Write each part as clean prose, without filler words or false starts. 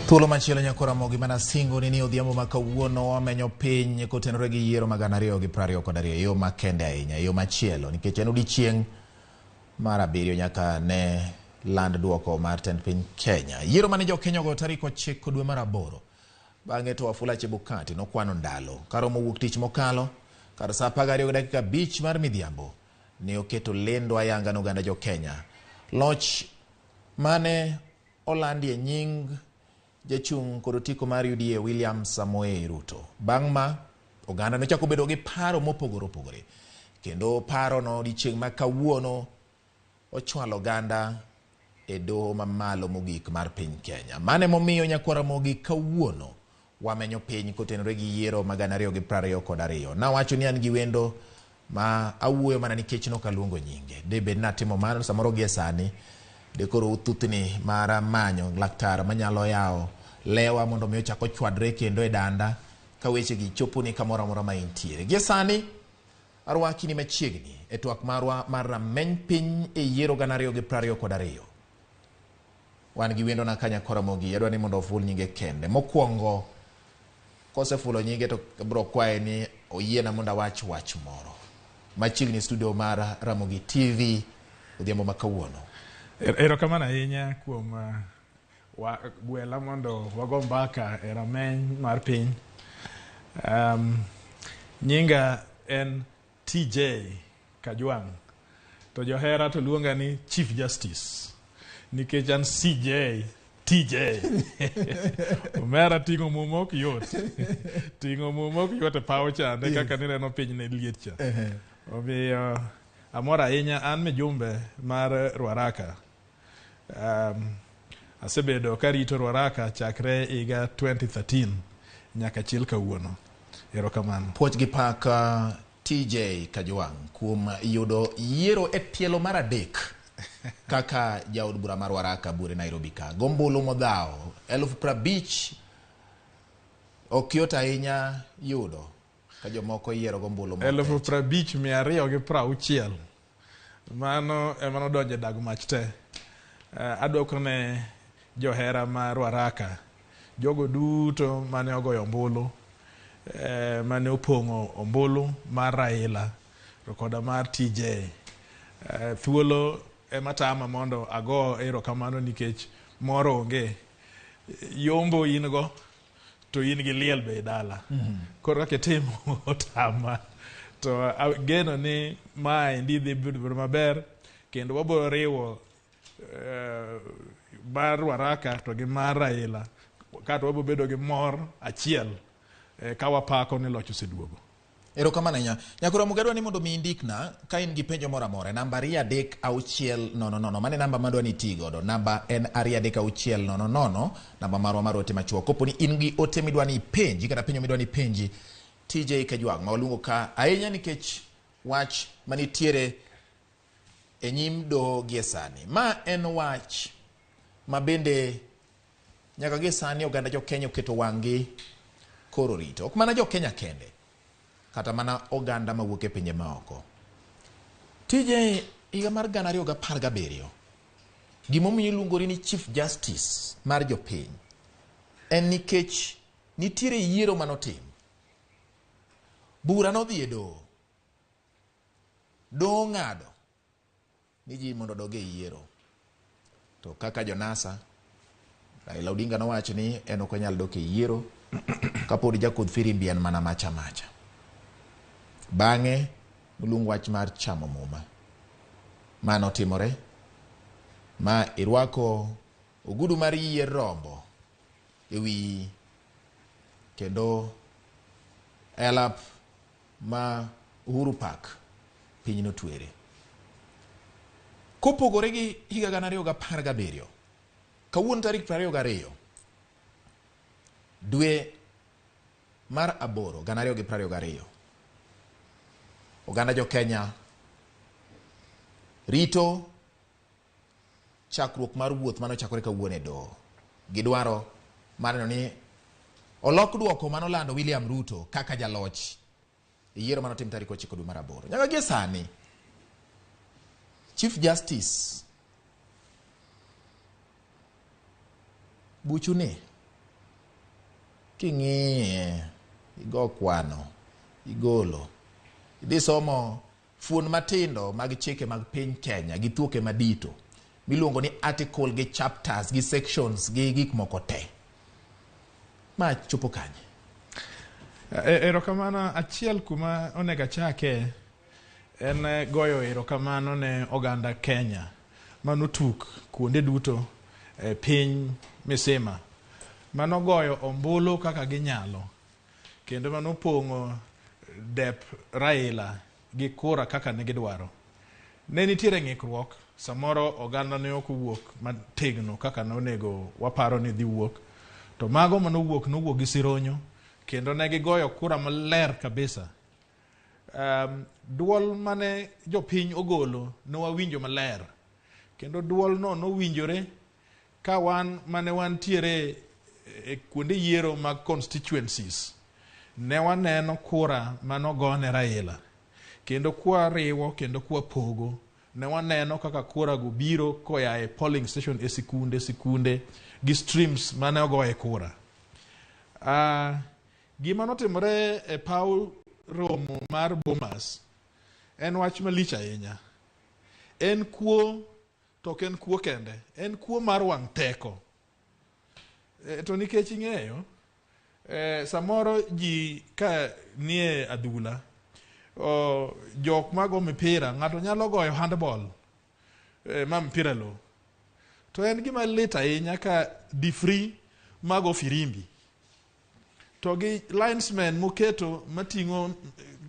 Thuolo machielo nyakora Ramogi mana singo ni odhiambo ma kawuono wamenyo piny kotenore gi yiero mag 2022 e yo makende ahinya, e yo machielo nikech en odiechieng' mar 7 nyaka ne land duoko mar tend piny Kenya. Yiero mane jo-Kenya ogoyo tarik 9 dwe mar 8. Bang'e to Wafula Chebukati nokwano ndalo. Karomo wuok tich mokalo, kar saa 12:05 mar midhiambo, ne oketo lendo ayanga ne oganda jo-Kenya. Loch mane olandie nying jachung' kod otiko mar UDA William Samoei Ruto. Bang' ma, oganda nochako bedo gi paro mopogore opogore. Kendo paro no odiechieng' ma kawuono ochwalo oganda e doho mamalo mogik mar piny Kenya. Mano emomiyo nyakwar Ramogi kawuono wamenyo piny kotenore gi yiero mag 2022. Nawacho ni an gi wendo ma awuoyo mana nikech nok aluongo nyinge. De bed natimo mano samoro gie sani de koro uthuthni mar manyo laktar manyalo yawo lewa mondo mi ochak ochwadre kendo e danda ka wechegi choponi kamoro amora ma intiere. Gie sani arwaki ni machiegni e twak marwa mar rameny piny e yiero 2022. Wan gi wendo na ka nyakwar Ramogi, adwa ni mondo oful nyinge kende. Mokwongo, kosefulo nyinge to abiro kwaye ni oyiena mondo awach wach moro. Machiegni studio mar Ramogi TV odhiambo ma kawuono. Erokamano ahinya kuom gwela mondo wago mbaka e rameny mar piny. Nyinga en TJ Kajwang', to johera to luonga ni Chief Justice nikech an CJ TJ. Omera ting'o muma ok yot. Ting'o muma ok yot e paw chande kaka nineno piny ne liet cha. Omiyo amor ahinya, an mijumbe mar Ruaraka. Asebedo karito Ruaraka chakre higa 2013 nyaka chil kawuono. Erokamano. Puoch gi pak TJ Kajwang' kuom yudo yiero e tielo mar 3 kaka jaod bura mar Ruaraka buore Nairobi ka. Gombulu modhawo 50,000 ok yot ahinya yudo ka jomoko yiero gombulu mopet. 50,260. Mano ema nodonjo e dag mach te. Adwoko ne johera mar Ruaraka, jogo duto mane ogoyo ombulu, mane opong'o ombulu mar Raila to koda mar TJ. Thuolo ema tama mondo ago erokamano nikech mor onge. Yombo in go to in gi liel be e dala. Koro kaka itimo otama. To ageno ni maendi dhi bedo maber kendo wabiro riwo mar Ruaraka to gi mar Raila kato wabiro bedo gi mor achiel ka wapako ni loch oseduogo. Erokamano ahinya. Nyakwar Ramogi adwa ni mondo mi indikna ka in gi penjo moro amora. Namba 23600. Mano e namba madwa ni iti godo. Namba en 23600, namba marwa mar ote machuok. Kopo ni in gi ote midwa ni ipenji kata penjo midwa ni ipenji TJ Kajwang' ma waluongo ka ahinya nikech wach manitiere e nyim doho gie sani. Ma en wach ma bende nyaka gie sani oganda jo Kenya oketo wang'gi koro rito. Ok mana jo Kenya kende, kata mana oganda mawuok e pinje maoko. TJ, higa mar 2017, gimomiyo iluongori ni Chief Justice mar jopiny en nikech nitiere yiero manotim. Bura nodhi e doho. Doho ng'ado ni ji mondo odog e yiero. To kaka jonasa, Raila Odinga nowacho ni en ok onyal dok e yiero kapod jakudh firimbi en mana macha macha. Bang'e noluong wach mar chamo muma. Ma notimore ma irwako ogudu mar yier rombo e wiyi kendo elap ma Uhuru Park piny notwere. Kopogore gi higa 2017, kawuono tarik 22 dwe mar 8 2022, oganda jo Kenya rito chakruok mar wuoth mane ochakore kawuono e doho. Gidwaro mar neno ni olok duoko mane olando William Ruto kaka jaloch e yiero mane otim tarik 9 dwe mar 8. Nyaka gie sani, Chief Justice buchu ni King'iye, igo kwano, igolo, idhi somo fuon matindo mag chike mag piny Kenya gi thuoke madito miluongo ni article gi chapters gi sections gi gik moko te. Ma chopo kanye? Erokamano. Achiel kuma onego achake en goyo erokamano ne oganda Kenya manotuk kuonde duto e piny misima manogoyo ombulu kaka ginyalo kendo manopong'o dep Raila gi kura kaka ne gidwaro. Ne nitiere ng'ikruok, samoro oganda ne ok owuok mategno kaka nonego waparo ni dhi wuok, to mago manowuok nowuok gi sironyo kendo ne gigoyo kura maler kabisa. Duol mane jopiny ogolo ne wawinjo maler kendo duol no nowinjore ka wan mane wantiere e kuonde yiero mag constituencies ne waneno kura manogone Raila kendo kwariwo kendo kwapogo ne waneno kaka kura go biro koa e polling station e sikunde sikunde gi streams mane ogoye kura. Gima notimore e paw romo mar Bomas en wach malich ahinya. En kuo to ok en kuo kende, en kuo mar wang' teko. To nikech ing'eyo, samoro ji ka nie adhula, jok mago mipira, ng'ato nyalo goyo handball ma mpira lo. To en gima lit ahinya ka difri mago firimbi. To gi linesmen moketo mating'o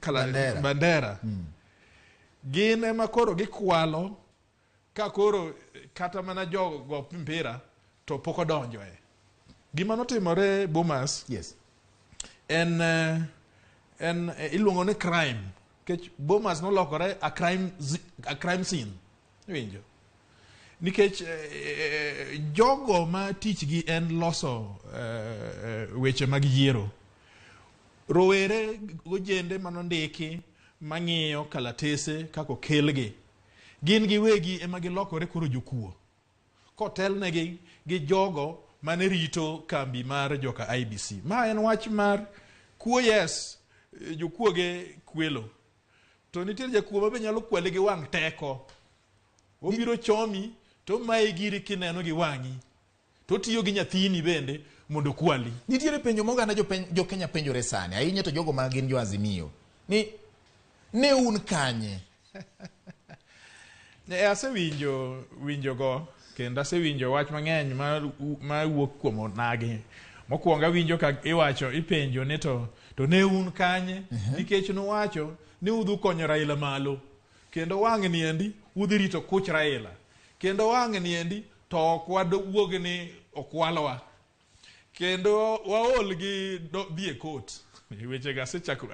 bandera. Bandera. Gin ema koro gikwalo ka koro kata mana jogo mpira to pok odonjoe. Gima notimore Bomas, yes. En iluongo ni crime. Nikech Bomas nolokore a crime scene. Iwinjo? Nikech jogo ma tichgi en loso weche mag yiero. Rowere gojende manondiki mang'iyo kalatese kaka okelgi. Gin giwegi ema gilokore koro jokuo. Kotelnegi gi jogo mane rito kambi mar joka IBC. Ma en wach mar kuo, yes, jokuoge kwelo. To nitie jakuo ma be nyalo kwale gi wang' teko. Obiro chomi to omayi giri kineno gi wang'i. To otiyo gi nyathini bende mondo okwali. Nitiere penjo ma oganda jo-Kenya penjore sani, ahinya to jogo ma gin jo Azimio, ni ne un kanye? Ne asewinjo winjogo kendo asewinjo wach mang'eny ma wuok kuom onagi. Mokwongo awinjo ka iwacho, ipenjo ni to ne un kanye? Nikech nuwacho ni udhi konyo Raila malo. Kendo wang' niendi udhi rito kuch Raila. Kendo wang' niendi to ok wadwuog ni okwalwa. Kendo waol gi dhi e kot. Wechego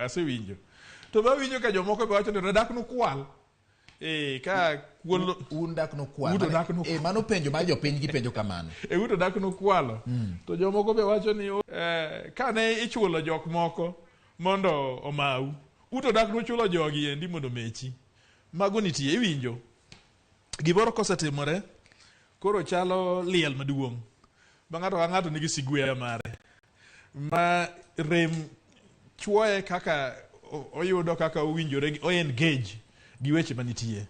asewinjo. To be awinjo ka jomoko be wacho ni dak nukwal. Ka kuolo un dak nukwal. Uto dak nukwal. Mano penjo mar jopiny gipenjo kamano. Uto dak nukwalo. To jomoko be wacho ni kane ichulo jok moko mondo omau, uto dak nuchulo jogi endi mondo mechi. Mago nitie, iwinjo. Gimoro kosetimore, koro chalo liel maduong'. Ma ng'ato ka ng'ato nigi sigwea mare. Ma rem chuoye kaka oyudo kaka owinjore, o engage gi weche manitie.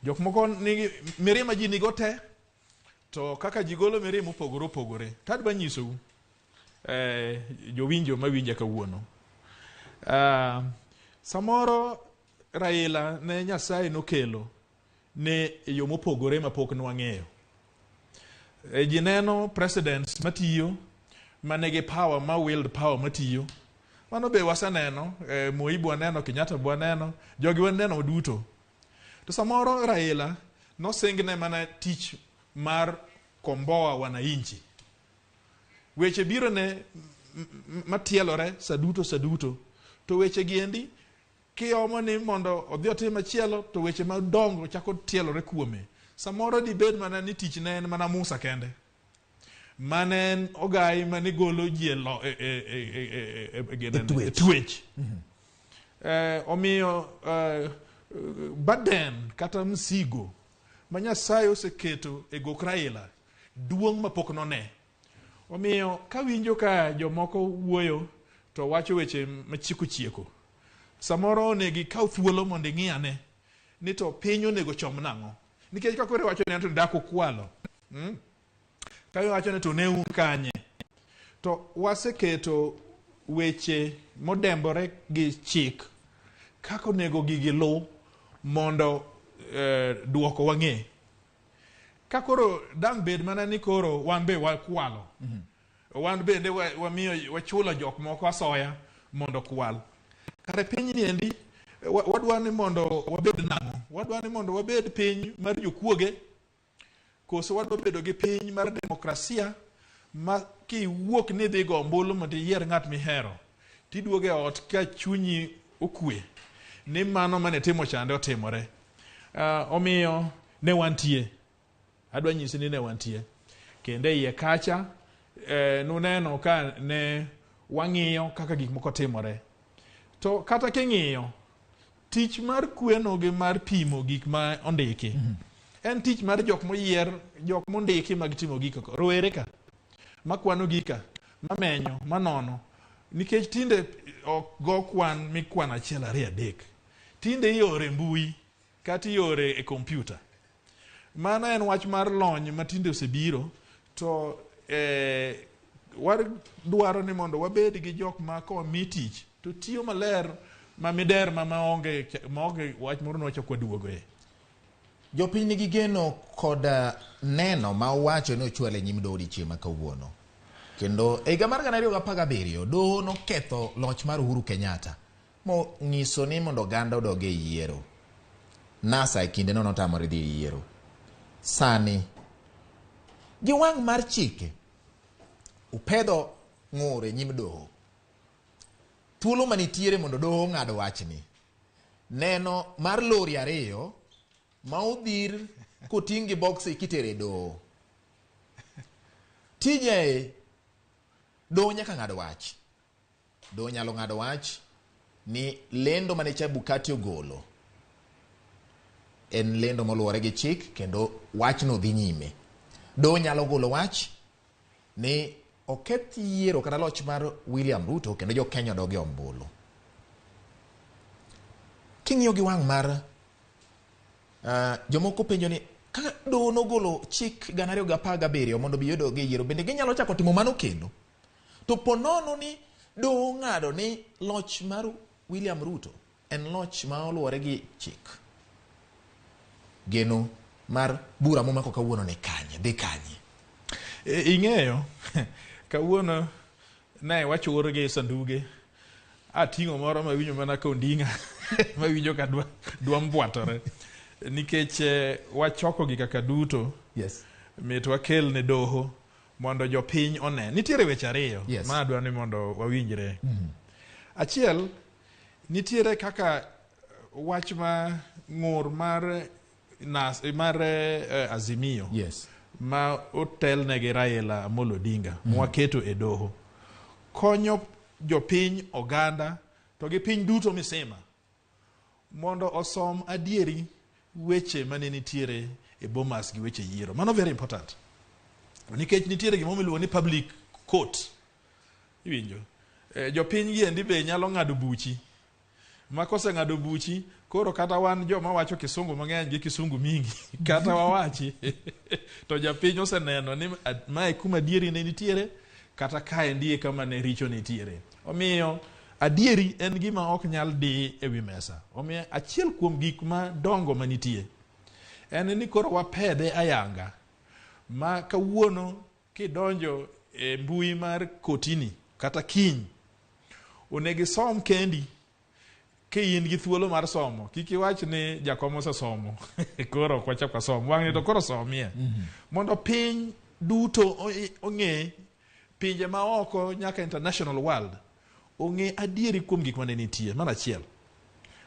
Jok moko nigi mirima ji nigo te, to kaka ji golo mirima opogore opogore. To adwa nyisou, jowinjo mawinja kawuono. Samoro Raila ne Nyasaye nokelo ne yo mopogore mapok nwang'eyo. Ji neno presidents matiyo, manigi power, ma wield power matiyo. Mano be waseneno, Moi be waneno, Kenyatta be waneno, jogi waneno duto. To samoro Raila nosingne mana tich mar komboa wananchi. Weche biro ne matielore saduto saduto. To weche giendi kiomo ni mondo odhi otim machielo to weche madongo chako tielore kuome. Samoro dibed mana ni tich ne en mana Musa kende. Mane en ogai mane golo ji e twech. Omiyo burden kata msigo ma Nyasaye oseketo e gok Raila duong' mapok none. Omiyo kawinjo ka jomoko wuoyo to wacho weche machieko chieko, samoro onego ikaw thuolo mondo ing'i ane ni to piny onego chom nang'o. Nikech ka koro iwacho ni to dak ukwalo, Ka iwacho ni to ne un kanye, to waseketo weche modembore gi chik kaka onego gigi luw mondo duoko wang'e. Ka koro dang' bed mana ni koro wan be wakwalo, wan bende wamiyo wachulo jok moko asoya mondo okwal. Kare piny ni endi wadwa ni mondo wabed nang'o? Wadwa ni mondo wabed piny mar jokuoge, koso wadwa bedo gi piny mar demokrasia ma kiwuok ni idhi go ombulu mondo iyier ng'at mihero, tiduogo e ot ka chunyi okwe ni mano mane timo chande otimore. Omiyo ne wantie, adwa nyisi ni ne wantie kendo e iye kacha nuneno ka ne wang'iyo kaka gik moko timore. To kata king'iyo tich mar kweno gi mar pimo gik ma ondiki en tich mar jok moyier, jok mondiki mag timo gik rowere ka makwano gika, mamenyo, manono, nikech tinde ok go kwan mikwano 1 2 3, tinde iore mbui kata iore e kompyuta. Mano en wach mar lony ma tinde osebiro, to wadwaro ni mondo wabed gi jok ma komi tich to tiyo maler ma miderma maonge wach moro nwachak waduogoe. Jopiny nigi geno kod neno ma owacho ni ochwal e nyim doho odiechieng' ma kawuono. Kendo e higa mar 2017 doho noketho loch mar Uhuru Kenyatta monyiso ni mondo oganda odog e yiero. NASA e kindeno notamore dhi e yiero. Sani gi wang' mar chike upedho ng'ur e nyim doho. Thuolo manitiere mondo doho ong'ad wachni. Neno mar lori 2 ma odhir koting' gi boksi kitere e doho. Tije doho nyaka ng'ad wach. Doho nyalo ng'ado wach ni lendo mane Chebukati ogolo en lendo moluwore gi chik kendo wachno dhi nyime. Doho nyalo golo wach ni oketh yiero kata loch mar William Ruto kendo jo Kenya odog e ombulu. King'iyo gi wang' mar jomoko penjo ni ka doho nogolo chik 2017 mondo bi odog e yiero, bende ginyalo chako timo mano kendo? To po nono ni doho ong'ado ni loch mar William Ruto en loch ma oluwore gi chik, geno mar bura momako kawuono ni kanye, dhi kanye? Ing'eyo, kawuono ne wachur gi sanduge, ating'o moro mawinjo mana ka onding'a, mawinjo ka dwa mbwatore, nikech wachoko gi kaka duto. Mit wakel ne doho mondo jopiny one. Nitiere weche 2 ma adwa ni mondo wawinjre. Achiel, nitiere kaka wach ma ng'ur mar mar Azimio ma otelne gi Raila Amolo Odinga mwaketo e doho konyo jopiny, oganda to gi piny duto misima mondo osom adieri weche mane nitiere e Bomas gi weche yiero. Mano very important. Nikech nitiere gima iluongo ni public court. Iwinjo? Jopiny gi endi be nyalo ng'ado buchi. Ma koseng'ado buchi, koro kata wan joma wacho kisungu mang'eny gi kisungu mingi, kata wawachi, to japiny oseneno ni mae kuma adieri ne nitiere, kata kaendi e kama ne richo nitiere. Omiyo adieri en gima ok nyal di e wi mesa. Omiyo achiel kuom gik madongo manitie en ni koro wapedhe ayanga ma kawuono kidonjo e mbui mar kotini kata kiny, onego isom kendi ka in gi thuolo mar somo. Kik iwach ni jakom osesomo koro ok wachak wasom. Wang'ni to koro somie. Mondo piny duto ong'e, pinje maoko nyaka international world ong'e adieri kuom gik mane nitie. Mar achiel.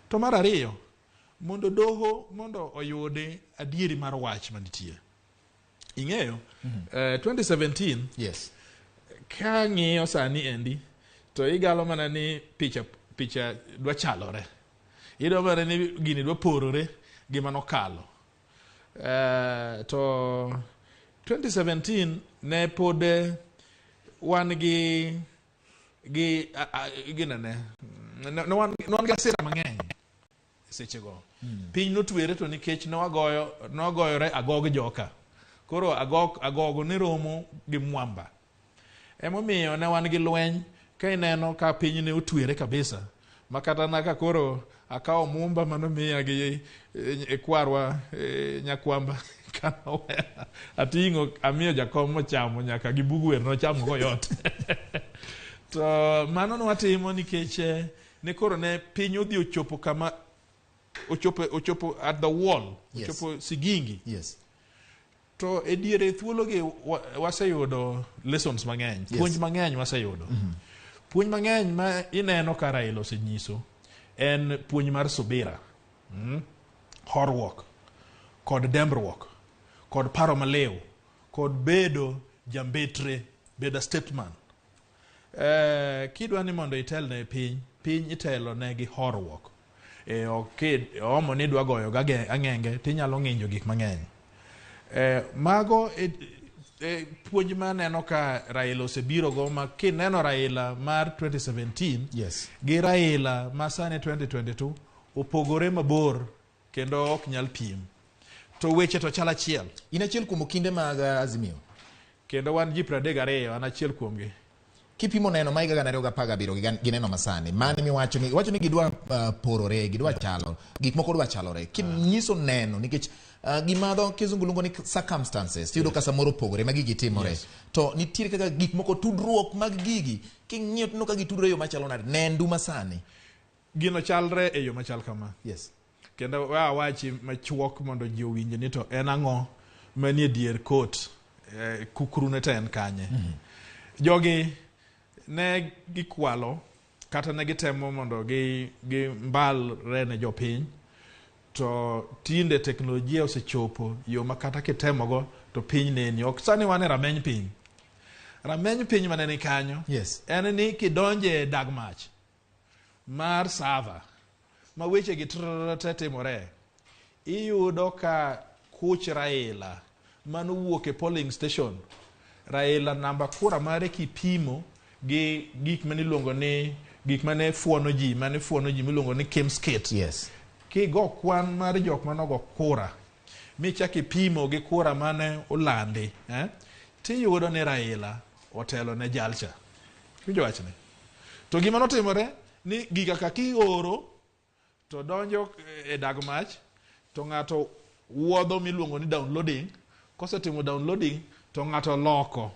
To mar ariyo, mondo doho mondo oyudi adieri mar wach manitie. Ing'eyo, 2017, ka ng'iyo sani endi, to igalo mana ni picha dwa chalore. Idwa mana ni gini dwa porore gi manokalo. To 2017 ne pod wan gi gi ginene ne wan gi asira mang'eny sechego. Piny notwere to nikech ne wagoyore agog joka. Koro agogo ne romo gi mwamba. Emomiyo ne wan gi lweny ka ineno ka piny ne otwere kabisa. Makata na ka koro akawo mumba manomiya gi kwarwa nyakwamba kanoweya ating'o amiyo jakom mochamo nyaka gi bug wer nochamo go yot. To mano nwatimo nikech ne koro ne piny odhi ochopo kama ochopo at the wall. Yes. Ochopo sigingi. Yes. To e diere thuologi waseyudo lessons mang'eny. Yes. Puonj mang'eny waseyudo. Puonj mang'eny ma ineno ka Raila osenyiso en puonj mar subira, horuok, kod dembruok, kod paro maliw, kod bedo jambetre, bedo a statesman. Kidwa ni mondo itel ne piny, piny itelo ne gi horuok. Ok omo ni idwa goyo ang'enge tinyalo ng'injo gik mang'eny. Mago puonj ma aneno ka Raila osebiro go, ma kineno Raila mar 2017 yes. gi Raila ma sani 2022 opogore mabor kendo ok nyal pim. To weche to chal achiel. In achiel kuom okinde mag Azimio. Kendo wan ji 32, an achiel kuomgi. Kipimo neno ma higa 2017 gi neno masani, mane miwacho ni iwacho ni gidwa porore, gidwa chalo, gik moko dwa chalore. Kinyiso neno nikech gima dho kizungu luongo ni circumstances, tiyudo ka samoro opogore ma gigi timore. Yes. To nitiere kaka gik moko tudruok mag gigi, king'iyo tineno ka gitudore e yo machalo nade, nendu masani. Gino chalre e yo machal kama. Yes. Kendo we awachi machuok mondo ji owinj ni to en ang'o manie dier kot, kukru ne to en kanye. Jogi ne gikwalo kata ne gitemo mondo gi mbalre ne jopiny, to tinde teknolojia osechopo yo ma kata kitemogo to piny neni. Ok sani wan e rameny piny. Rameny piny mane ni kanyo, yes. En ni kidonje e dag mach mar server ma weche gi trrrr timore, iyudo ka kuch Raila manowuok e polling station, Raila namba kura mare kipimo gi gik mane iluongo ni gik mane fuono ji, mane fuono ji miluongo ni KIEMS kit. Yes. Kigo kwan mar jok manogo kura michak ipimo gi kura mane olandi, tiyudo ni Raila otelo ne jalcha. Iwinjo wachni? To gima notimore ni giga ka kioro to donjo e dag mach to ng'ato wuodho miluongo ni downloading, kosetimo downloading to ng'ato loko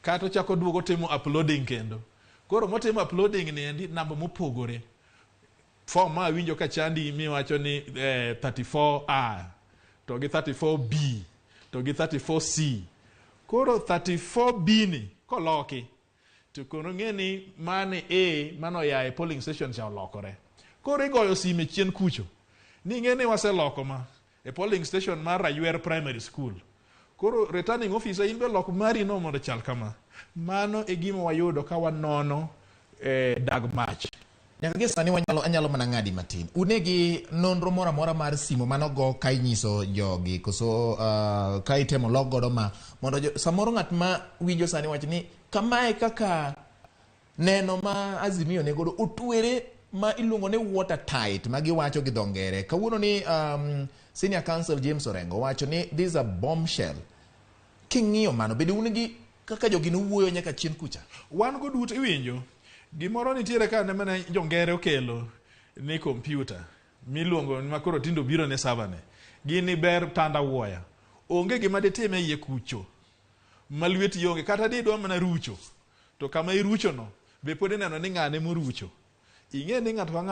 kata ochako duogo timo uploading kendo. Koro motimo uploading ni endi namba mopogore. Form ma awinjo ka chandi miwacho ni 34A to gi 34B to gi 34C. Koro 34B ni koloki to kono ng'e ni mane A mano ya e polling station cha olokore. Koro igoyo sime chien kucho ni ng'e ni waseloko ma e polling station mar Raywer Primary School. Koro returning officer in be lok mari no mondo chal kama. Mano e gima wayudo ka wanono dag mach. Nyaka gie sani anyalo mana ng'adi matin. Unegi nonro moro amora mar simo manogo ka inyiso jogi koso ka itemo lok godo ma mondo samoro ng'at ma winjo sani wach ni kamae kaka neno ma Azimio ne godo otwere ma iluongo ni watertight ma giwacho gi dho ngere. Kawuono ni Senior Counsel James Orengo wacho ni this is a bombshell. King'iyo mano bende un gi kaka jogi nowuoyo nyaka chien kucha? Wan go duto iwinjo. Gimoro nitiere ka ne mana jongere okelo ni kompyuta miluongo ma koro tindo biro ne server ne. Gini ber tanda wuoya. Onge gima ditime iye kucho ma lweti onge kata didwa mana rucho to kama irucho no be pod ineno ni ng'ane morucho. Ing'e ni ng'ato ka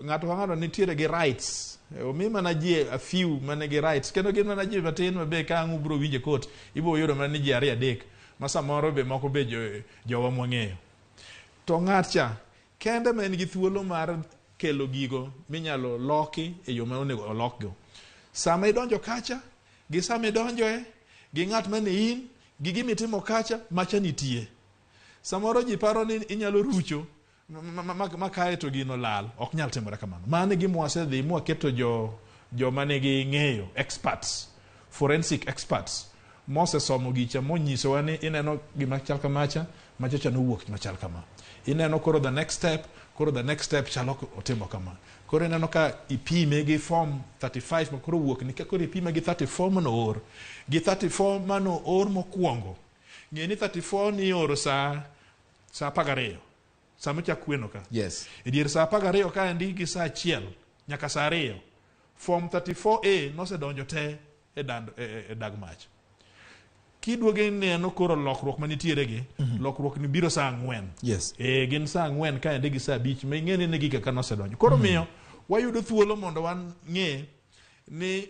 ng'ato nitiere gi rights. Omi mana ji a few mane gi rights kendo gin mana ji matin ma be ka ang' ubiro winje court ibiro yudo mana ni ji ariyo adek ma samoro be moko be jowa mwang'eyo. To ng'at cha kende ma en gi thuolo mar kelo gigo minyalo loki e yo ma onego olokgo. Sama idonjo kacha gi sama idonjoe gi ng'at mane in gi gima itimo kacha macha nitie. Samoro ji paro ni inyalo rucho ma kae to gino lal, ok nyal timore kamano. Mano e gima wasedhi mwaketo joma nigi ng'eyo, experts, forensic experts, mosesomo gicha monyisowa ni ineno gima chal kamacha, Machacha nowuok machal kama. Ineno koro the next step, koro the next step chalo otimo kama. Koro ineno ka ipime gi form 35 ma koro wuok ni ka koro ipime gi 34 manoor. Gi 34 manoor mokwongo. Ng'e ni 34 nioro saa 12. Sama chak kweno ka. Yes. E dier saa 12 kaendi gi saa 1 nyaka saa 2. Form 34A nosedonjo te e dag mach. Kiduogo ineno koro lokruok manitiere gi, lokruok ni biro saa 4. Yes. Gin saa 4 kaendi gi saa 5 ma ing'e ni ne gika ka nosedonjo. Koro miyo wayudo thuolo mondo wang'e ni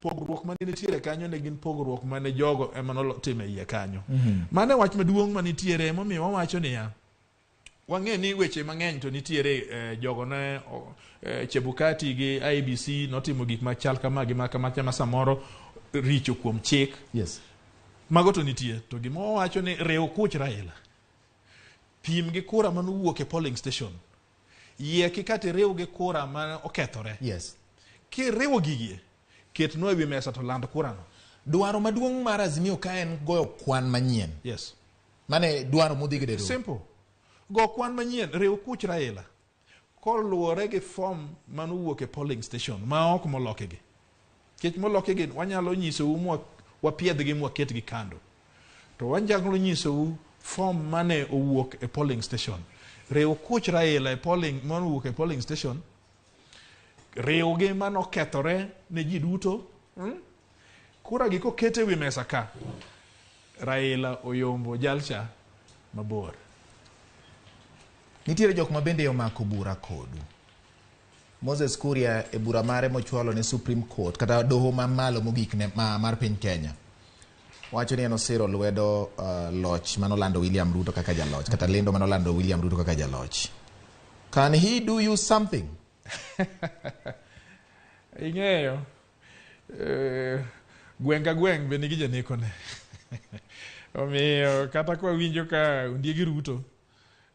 pogruok mane nitiere kanyo ne gin pogruok mane jogo ema notimo e iye kanyo. Mano e wach maduong' manitiere emomiyo wawacho niya, wang'e ni weche mang'eny to nitiere jogo ne Chebukati gi IEBC notimo gik machal kama gi kama ma samoro richo kuom chik. Yes. Mago to nitie. To gima wawacho ni riw kuch Raila. Pim gi kura manowuok e polling station. Yie kikati riw gi kura ma okethore. Yes. Kiriwo gigi, ketnwa ewi mesa to land kurano. Dwaro maduong' mar Azimio ka en goyo kwan manyien. Yes. Mane dwaro modhi godo. Simple. Go kwan manyien, riw kuch Raila. Koluwore gi form manowuok e polling station ma ok molokigi. Nikech molokigi wanyalo nyisou mwa wapiedhgi mwaketgi kando. To wanyalo nyisou form mane owuok e polling station. Riw kuch Raila e polling manowuok e polling station. Riwgi manokethore ne ji duto. Kura gi koket e wi mesa ka, Raila oyombo jalcha mabor. Nitiere jok ma bende omako bura kodu. Moses Kuria e bura mare mochwalo ne Supreme Court kata doho mamalo mogik ne mar piny Kenya. Wacho ni en osiro lwedo loch manolando William Ruto kaka jaloch kata lendo manolando William Ruto kaka jaloch. Can he do you something? Ing'eyo gweng' ka gweng' be nigi janekone. Omiyo kata kwa winjo ka ondiegi ruto,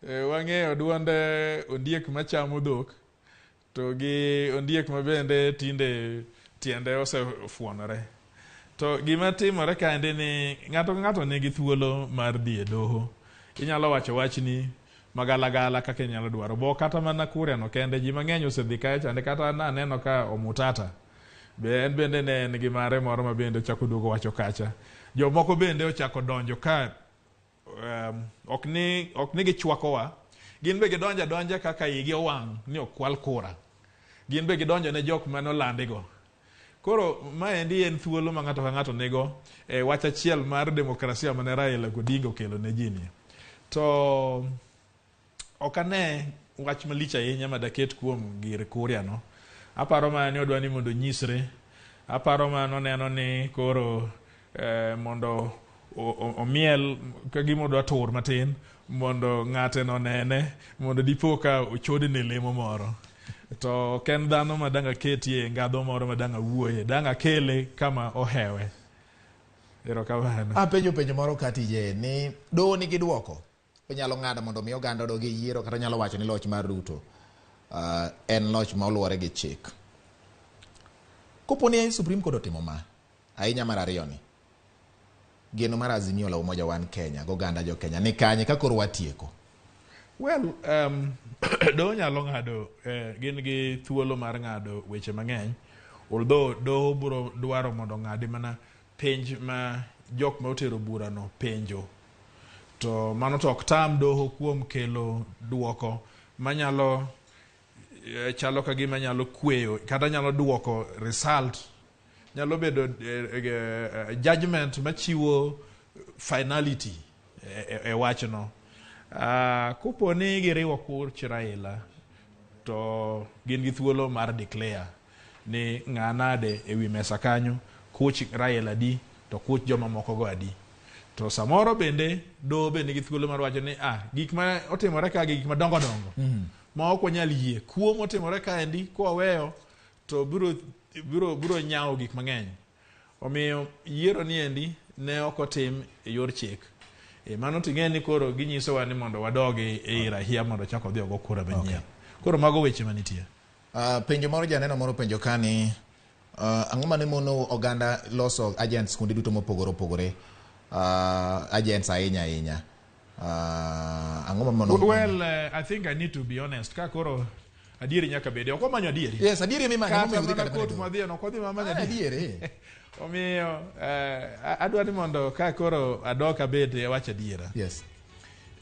wang'eyo duonde ondiek machamo dhok to gi ondiek ma bende tinde tiende osefuonore. To gima timore kaendi ni ng'ato ka ng'ato nigi thuolo mar dhi e doho. Inyalo wacho wachni magalagala kaka inyalo dwaro. Bo kata mana Kuria no kende ji mang'eny osedhi kae chande kata naneno ka Omutata. Be en bende ne en gi mare moro ma bende ochako duogo wacho kacha. Jomoko bende ochako donjo ka ok ni gichwakowa. Gin be gidonjo adonja kaka igi owang' ni okwal kura. Gin be gidonjo ne jok manolandigo. Koro maendi en thuolo ma ng'ato ka ng'ato nigo e wach achiel mar demokrasia mane Raila Odinga okelo ne ji ni. To ok ane wach malich ahinya madaket kuom gir Kuria no. Aparo mana ni odwa ni mondo onyisre. Aparo mana noneno ni koro mondo omiel ka gima odwa tur matin mondo ng'ate no nene mondo dipo ka ochodne lemo moro. To ok en dhano ma dang' aketie ngadho moro ma dang' awuoye, dang' akele kama ohewe. Erokamano. Apenjo penjo moro ka tije ni doho nigi duoko. Onyalo ng'ado mondo mi oganda odog e yiero kata onyalo wacho ni loch mar Ruto en loch ma oluwore gi chik. Kopo ni Supreme Court otimo ma, ahinya mar ariyo ni, geno mar Azimio la Umoja One Kenya goganda jo Kenya ni kanye ka koro watieko? Well, doho nyalo ng'ado, gin gi thuolo mar ng'ado weche mang'eny. Although doho biro dwaro mondo ng'adi mana penj ma jok ma otero burano penjo. To mano to ok tam doho kuom kelo duoko manyalo chalo ka gima nyalo kweyo kata nyalo duoko result. Nyalo bedo judgment machiwo finality e wachno. Kopo ni giriwo kuch Raila to gin gi thuolo mar declare ni ng'a nade ewi mesa kanyo, kuch Raila di to kuch joma moko go adi. To samoro bende doho be nigi thuolo mar wacho ni gik ma otimore ka gi gik madongo dongo ma ok wanyal yie. Kuo motimore kaendi kwaweyo to biro nyawo gik mang'eny. Omiyo yiero ni endi ne ok otim e yor chik. Mano ting'e ni koro ginyisowa ni mondo wadogi e rahia mondo chak odhi ogo kura manyien. Okay. Koro mago weche manitie. Penjo moro janeno moro penjo ka ni ang'o mane mono oganda loso agents kuonde duto mopogore opogore, agents ahinya ahinya. Ang'o ma Well, I think I need to be honest. Ka koro adieri nyaka bede. Ok wamanyo adieri. Yes, adieri emimanyo. Kata mana kot mwadhiye no, ok wadhi mamanyo adieri. Adieri. Omiyo, adwa ni mondo ka koro adok abed awach adiera. Yes.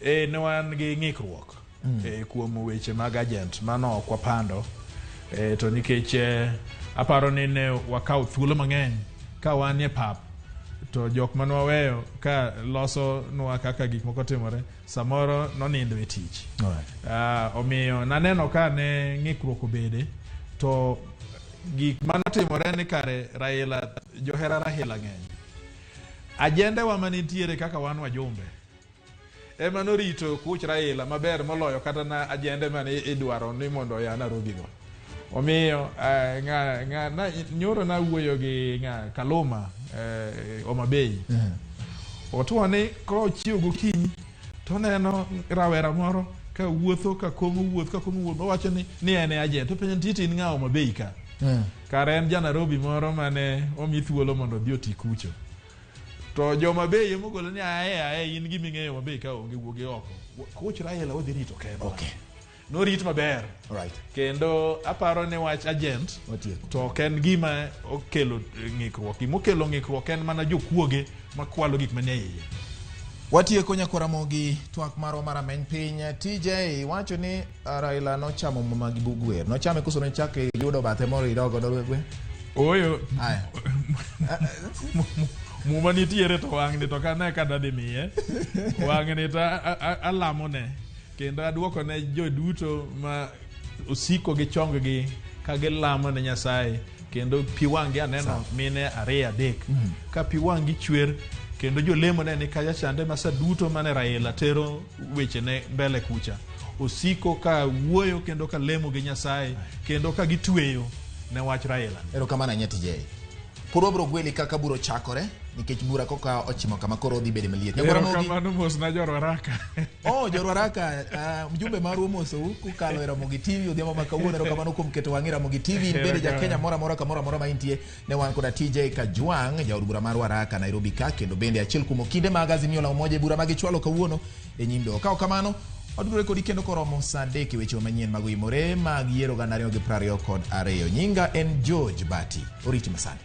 Ne wan gi ng'ikruok kuom weche mag agent mano ok wapando, to nikech aparo ni ne wakawo thuolo mang'eny ka wan e pap to jok mane waweyo ka loso nwa kaka gik moko timore samoro nonindo e tich. Omiyo naneno ka ne ng'ikruok obede to gik manotimore ni kare Raila, johera Raila ng'eny. Ajende wa manitiere kaka wan wajumbe ema norito kuch Raila maber moloyo kata na ajende mane idwaro ni mondo oya Nairobi go. Omiyo nyoro nawuoyo gi Kaluma Homa Bay. Otuo ni kochiew gokinyi to oneno rawera moro ka wuotho ka komo wuoth ka komo wuoth owacho ni en e agent. Openjo ni titi in ng'a Homa Bay ka? Kare en ja Nairobi moro mane omi thuolo mondo odhi oti kucho. To joma Bay emogolo ni ae in gima ing'eyo Homa Bay ka onge wuogi oko. Kuch Raila odhi rito kendwa. Okay. Norit maber. Right. Kendo aparo ni wach agent to ok en gima okelo ng'ikruok. Gima okelo ng'ikruok en mana jokuoge makwalo gik manie iye. Watieko nyakwara Ramogi twak marwa mar ameny piny. TJ wacho ni Raila nochamo muma gi bug wer. Nochame koso nochako yudo bathe moro idog godo gwe? Ooyo. Aya. Muma nitiere to wang'ni to kane ka dadhi miye. Wang'ni to alamone. Kendo aduoko ne jo duto ma osiko gi chong-gi ka gilamo ne Nyasaye kendo pi wang'-gi aneno mine ariyo adek ka pi wang'-gi chwer kendo jolemo ne ni kacha chande ma sa duto mane Raila tero wechene mbele kucha osiko ka wuoyo kendo ka lemo gi Nyasaye kendo ka gitweyo ne wach Raila. Erokamano ahinya TJ. Pod wabiro gweli kaka bura ochakore nikech bura koka ochimo kama koro odhi bedo maliet. Erokamano mos na Jorwaraka. Oh, Jorwaraka, mjumbe marwa omosou kokalo e Ramogi TV odhiambo ma kawuono. Erokamano kuom keto wang'i Ramogi TV. In bende ja Kenya moro amora kamoro amora ma intie. Ne wan koda TJ Kajwang', jaod bura mar Waraka Nairobi ka, kendo bende achiel kuom okinde mag Azimio la Umoja e bura ma gichwalo kawuono e nyim doho. Ka ok kamano, wadudore kodi kendo koromo saa 3 e weche manyien mag oyimore mag yiero 2022. Nyinga en George Bati. Oriti masani.